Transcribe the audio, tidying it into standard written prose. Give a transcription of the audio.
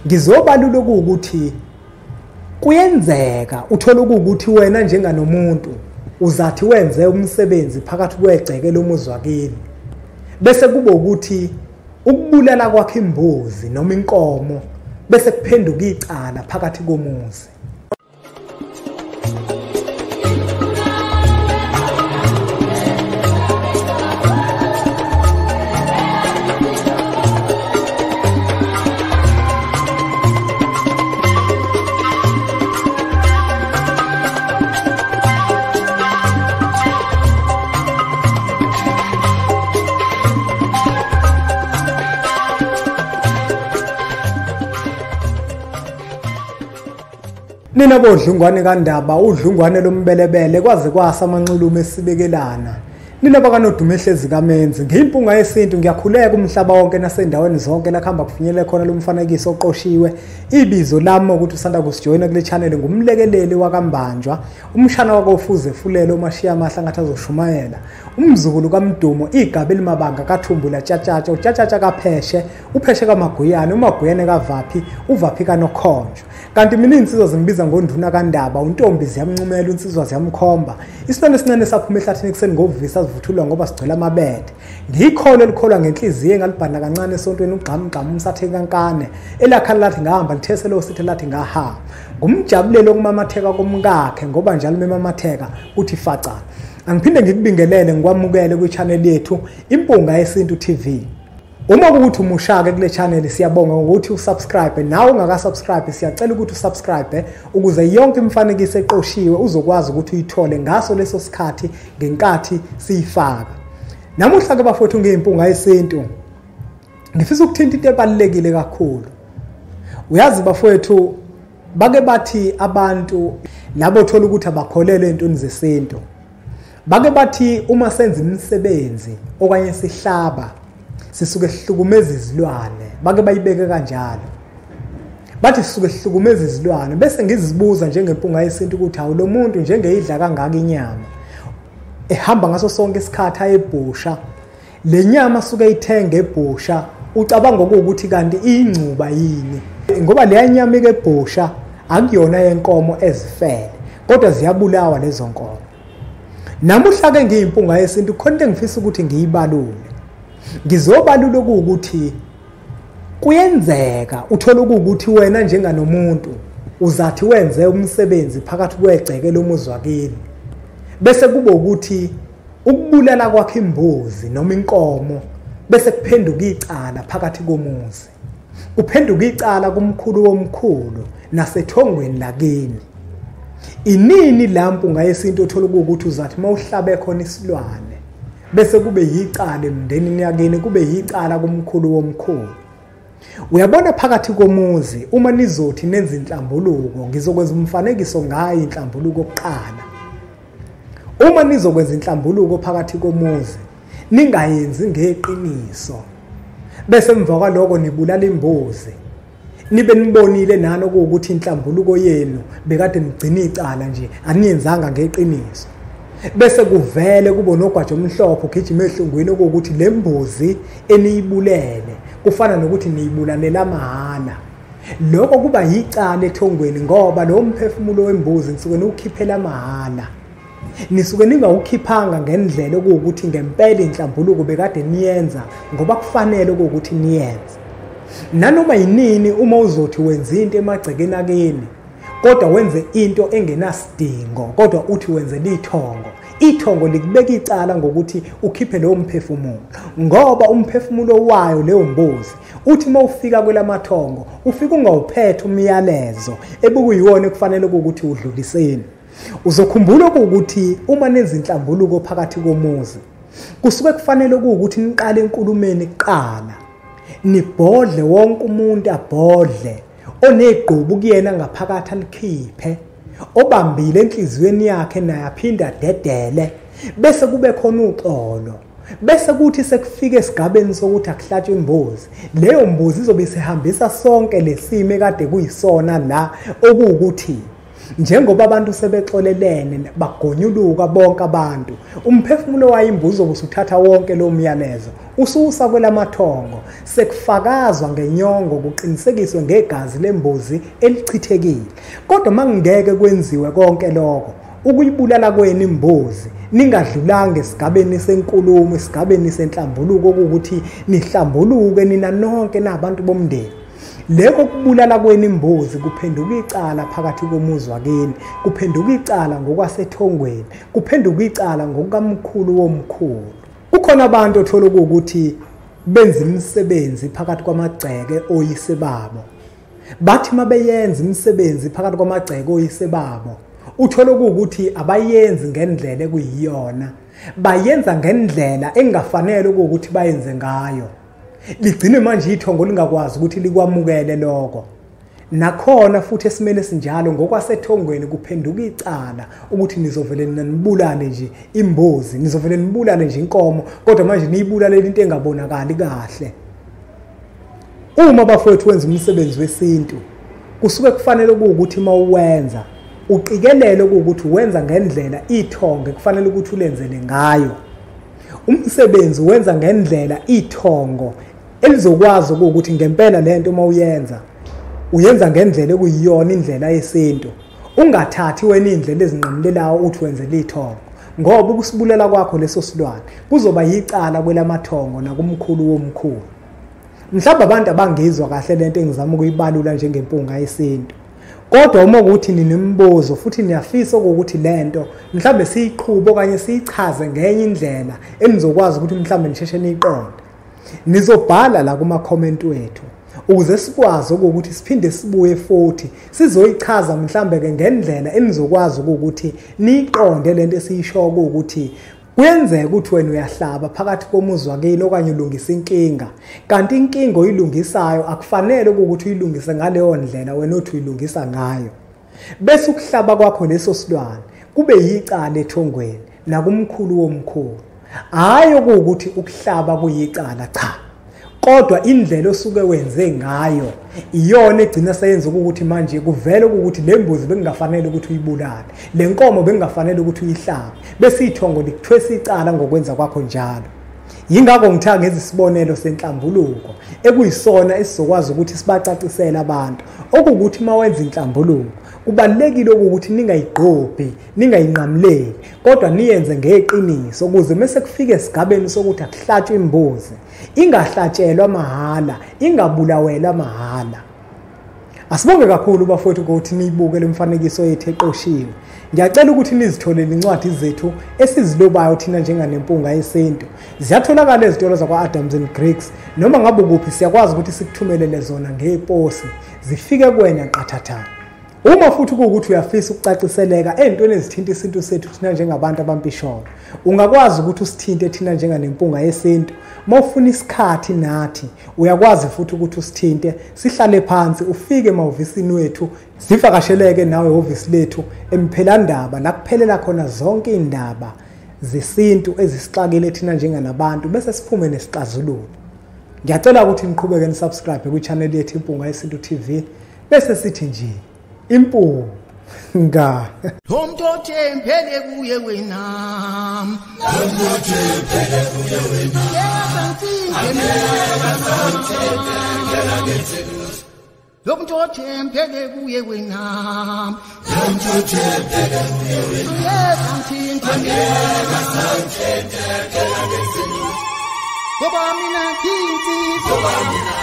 Ngizobalula ukuthi kuyenzeka uthola ukuthi wena njenganomuntu uzathi wenze umsebenzi phakathi kwegceke lomuzi wakini, bese kube ukuthi ukubulala kwakhe imbuzi noma inkomo bese kuphenduka icala phakathi komuzi. Nina bodlungwane kaNdaba, udlungwane lombelebele kwaze kwasa amanxulume esibekelana. Nina bakanodume ehlezi kaMenzi, ngiyimpunga yesintu, ngiyakhuleka umhlaba wonke nasendaweni zonke la kuhamba kufinyelele khona lo mfanekiso oqoshiwe. Ibizo lami ukuthi usanda kusijoyina kule channel ngumlekeleli wakaMbanjwa, umshana wakofuze fulelo umashiya amahla ngathi azoshumayela, umzukulu kaMdumo, igaba elimabanga kaThumbula Tshatshatsha, uTshatshatsha kaPheshe, uPheshe kaMaguyane, uMaguyane kaVaphi, uVaphi kaNokhonjwa. Kanti mina insizwa zingibiza ngonduna kaNdaba, untombi ziyamncumela, insizwa ziyamkhomba. Isilwane esincane saphuma ehlathini ekuseni ngovisa sivuthulwa ngoba sigcwele amabele. Ngikholo elikholwa ngenhliziyo engalibhanda kancane esontweni ugqamgqam umsathe kankane. Elakhala lathi ngahamba litheselo sithe lathi ngahamba. Ngumjabulelo okumamatheka komkakhe ngoba njalo memamatheka uthi faca. Angiphinde ngikubingelele ngikwamukele kwi-channel yethu Impunga Yesintu TV. Uma kukuthi umushake kule channel siyabonga ngokuthi usubscribe, nawe ungaka-subscribe siyacela ukuthi usubscribe ukuze yonke imifanekiso eqoshiwe uzokwazi ukuthi uyithole ngaso leso sikhathi ngenkathi siyifaka. Namuhla ke bafowethu ngeimpunga yesintu ngifisa ukuthinta into ebalulekile kakhulu. Uyazi bafowethu, bake bathi abantu labo thola ukuthi abakholelwe entweni zesintu, bake bathi uma senza imisebenzi okanye sihlaba sisuke sihlukumeza izilwane, bake bayibeke kanjalo. Bathi sisuke sihlukumeza izilwane, bese ngizibuza njengempunga yesintu ukuthi hawu lo muntu njengeyidla kangaka inyama, ehamba ngaso sonke isikhathi ayebhusha, le nyama suke eyithenga ebhusha, ucabanga ukuthi kanti ingcuba yini? Ngoba leya nyama ekebhusha akuyona yenkomo ezifele, kodwa ziyabulawa lezo nkomo. Namuhla ke ngiyimpunga yesintu khona into engifisa ukuthi ngiyibalule. Ngizobalula ukuthi kuyenzeka uthola ukuthi wena njenganomuntu uzathi wenze umsebenzi phakathi kwegceke lomuzi wakini, bese kube ukuthi ukubulala kwakhe imbuzi noma inkomo bese kuphenduka icala phakathi komuzi, kuphenduka icala kumkhulu womkhulu nasethongweni lakini. Inini la mpunga yesintu uthola ukuthi uzathi mawuhlabe khona isilwane bese kube yicala emndenini yakini, kube yicala kumkhulu womkhulu. Uyabona phakathi komuzi uma nizothi nenza inhlambuluko, ngizokwenza umfanekiso ngayo inhlambuluko kuqala. Uma nizokwenza inhlambuluko phakathi komuzi ningayenzi ngeqiniso, bese emva kwaloko nibulala imbuzi, nibe nibonile nani ukuthi inhlambuluko yenu bekade nigcina icala nje aniyenzanga ngeqiniso, bese kuvele kube nogwajo omhlophe ugijima ehlungwini ukuthi le mbuzi eniyibulele kufana nokuthi niyibulalela mahhala. Lokho kuba yicala ethongweni ngoba lo mphefumulo wembuzi nisuke niwukhiphela mahhala, nisuke ningawukhiphanga ngendlela okuwukuthi ngempela inhlambuluko bekade niyenza ngoba kufanele ukuthi niyenze. Nanoma yinini uma uzothi wenza into emagcekeni akini kodwa wenze into engenasidingo, kodwa uthi wenze lithongo, ithongo likubeka icala ngokuthi ukhiphe lowo mphefumulo, ngoba umphefumulo wayo leyo mbuzi uthi mawufika kwelamathongo ufika ungawuphethe umyalezo ebekuyiwona ekufanele ukuthi udluliseni. Uzokhumbula ukuthi uma nenza inhlambuluko phakathi komuzi kusuke kufanele ukuthi niqale enkulumeni kuqala, nibhodle wonke umuntu abhodle, onegqubu kuyena ngaphakathi alikhiphe, obambile enhliziyweni yakhe naye aphinda adedele, bese kube khona uxolo. Bese kuthi sekufike esigabeni sokuthi akuhlatshwe imbuzi, leyo mbuzi izobe isihambisa sonke lesimo ekade kuyisona la, okuwukuthi Njengoba abantu sebexolelene bagonyuluka bonke abantu, umphefumulo wayo imbuzi uzobe usuthatha wonke lo myalezo ususa kwelamathongo, sekufakazwa ngenyongo kuqinisekiswe ngegazi lembuzi elichithekile. Kodwa mangeke kwenziwe konke lokho, ukuyibulala kwenu imbuzi ningadlulanga esigabeni senkulumo, esigabeni senhlambuluko, ukuthi nihlambuluke nina nonke nabantu bomndeni, leko kubulala kwenu imbuzi kuphenduka icala phakathi komuzi wakini, kuphenduka icala ngokwasethongweni, kuphenduka icala ngokukamkhulu womkhulu. Kukhona abantu othola ukuthi benza imisebenzi phakathi kwamagceke oyise babo. Bathi mabeyenza imisebenzi phakathi kwamagceke oyise babo, uthola ukuthi abayenzi ngendlela ekuyiyona, bayenza ngendlela engafanele ukuthi bayenze ngayo. Ligcine manje ithongo lingakwazi ukuthi likwamukele lokho. Nakhona futhi esimene sinjalo ngokwasethongweni kuphenduka icala ukuthi nizovele nibulale nje imbuzi, nizovele nibulale nje inkomo, kodwa manje niyibulale into engabonakali kahle. Uma bafowethu wenza umsebenzi wesintu, kusuke kufanele ukuthi mawuwenza uqikelele ukuthi wenza ngendlela ithongo kufanele ukuthi ulenzele ngayo. Umsebenzi wenza ngendlela ithongo elizokwazi ukuthi ngempela lento uma uyenza uyenza ngendlela ekuyiyona indlela yesintu. Ungathathi wena indlela ezinqamulelayo uthi wenzele ithongo, ngoba ukusibulela kwakho leso silwane kuzoba yicala kwelamathongo nakumkhulu womkhulu. Mhlawumbe abantu abangizwa kahle lento engizama ukuyibalula njengempunga yesintu. Kodwa uma ukuthi ninemibuzo futhi niyafisa ukuthi lento mhlawumbe siyiqhube okanye siyichaze ngenye indlela enizokwazi ukuthi mhlawumbe nisheshe niyiqonde, nizobhala la kuma comment wethu ukuze sikwazi ukuthi siphinde sibuye futhi sizoyichaza mhlawumbe ke ngendlela enizokwazi ukuthi niyiqonde lento esiyisho ukuthi kuyenzeka ukuthi wena uyahlaba phakathi komuzi wakini okanye ulungisa inkinga, kanti inkinga oyilungisayo akufanele ukuthi uyilungise ngaleyo ndlela wena othi uyilungisa ngayo. Bese ukuhlaba kwakho leso silwane kube yicala ethongweni nakumkhulu womkhulu. Hayi ukuthi ukuhlaba kuyicala, cha, kodwa indlela osuke wenze ngayo iyona egcina seyenza ukuthi manje kuvele ukuthi le mbuzi bekungafanele ukuthi uyibulale, le nkomo bekungafanele ukuthi uyihlabe, bese ithongo likuthwesa icala ngokwenza kwakho njalo. Yingakho ngitha ngezisibonelo senhlambuluko ekuyisona esizokwazi ukuthi sibacacisele abantu okuwukuthi uma wenza inhlambuluko kubalulekile ukuthi ningayigqobhi, ningayinqamuleli, kodwa niyenze ngeqiniso ukuze mase kufike esigabeni sokuthi akuhlatshwe imbuzi, ingahlatshelwa mahhala, ingabulawelwa mahhala. Asibonge kakhulu bafowethu ukuthi niyibuke le mfanekiso yethu eqoshiwe. Ngiyacela ukuthi nizitholele incwadi zethu esizilobayo thina njenganempunga yesintu. Ziyatholakala ezitolo zakwa-Adams and Griggs, noma ngabe kuphi siyakwazi ukuthi sikuthumelele zona ngeposi, zifike kuwena qathatha. Uma futhi kuwukuthi uyafisa ukucaciseleka ey'ntweni ezithinta isintu sethu thina njengabantu abampisholo, ungakwazi ukuthi usithinte thina njenganempunga yesintu. Uma ufuna isikhathi nathi uyakwazi futhi ukuthi usithinte, sihlale phansi, ufike emahhovisini wethu, sivakasheleke nawe ehhovisi lethu emphelandaba la kuphelela khona zonke iy'ndaba zesintu ezisixakile thina njenganabantu, bese siphume nesixazululo. Ngiyacela ukuthi niqhubeke nisubscribe kwi-channel yethu Impunga Yesintu TV, bese sithi nje impunga. Lo othembele kuye wena, lo othembele kuye wena, lo othembele kuye wena, lo othembele kuye wena, ngoba mina ngithi, ngoba mina